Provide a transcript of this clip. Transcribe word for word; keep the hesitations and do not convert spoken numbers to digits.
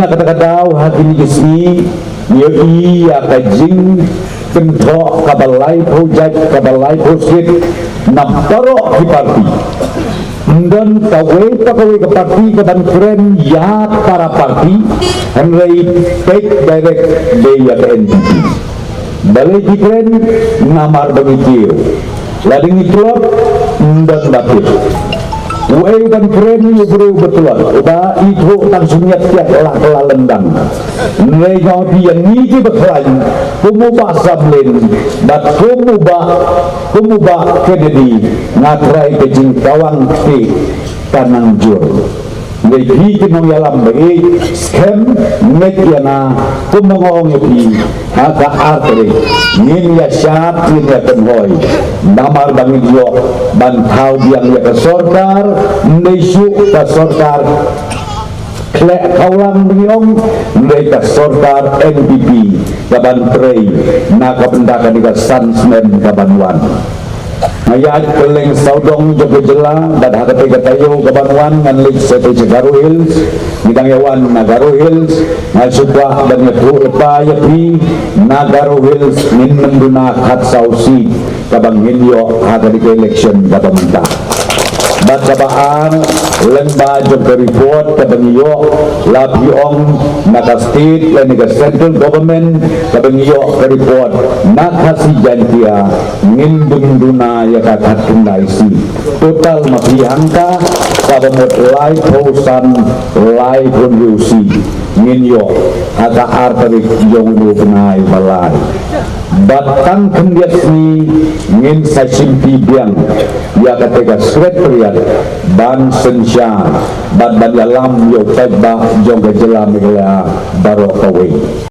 Kata ka daw ha kine ki sngi ngi ïohi ïa ka jingkynthoh kaba laiphew jait kaba laiphew skit na baroh ki parti. Ym don kawei pa kawei ka parti kaban kren ïa para parti, hynrei peit direct dei ïa ka N P P. Balei ki kren? Namar ba ngi kiew. Lada ngi tlot, ym don ba tip. Uei uban kren? U briew ba tlot, uba ithuh tang shu ngiat tiak la ka la lyndang. Hynrei nga ong ïa phi, ïa ngi kiba khlaiñ, kum u Bah Samlin bad kum u Bah, kum u Bah Kennedy, nga trai ka jingkawang kti ka nang jur. Ngi phi ki nongïalam ba ïeit, skhem ngeit ïa nga, kumba nga ong ïa phi, ha ka ar tarik ngin ïa shad, ngin ïa kynhoi. Namar ba ngin ïoh ban thaw biang ïa ka sorkar, ym dei shuh ka sorkar khleh khawlang ba ngi ong, ym dei ka sorkar N P P kaban trei na ka bynta kane ka san snem kaban wan. Nga ïaid kylleng sawdong jong ka jylla, bad ha kata ka taïew kaban wan ngan leit sha Garo Hills. Ngi dang ïa wan na Garo Hills, nga shu kwah ban ïathuh lypa ïa phi, na Garo Hills ngin ym duna khatsaw seat kaba ngin ïoh ha kane ka election kaba mynta. Bad kaba ar, lyngba jong ka report kaba ngi ïoh, la phi ong na ka state lane ka central government, kaba ngi ïoh ka report na Khasi Jaintia, ngin dum duna ïa ka khatkhyndai seat. Total ma phi hangta, kaba mut laiphew san, laiphew hynriew seat ngin ïoh ha ka ar tarik jong une u bnai ba lai. Bad tang khyndiat sngi ngin sa shimti biang ïa kata ka secretariat ban synshar bad ban ïalam ïa u paidbah jong ka jylla Meghalaya baroh kawei.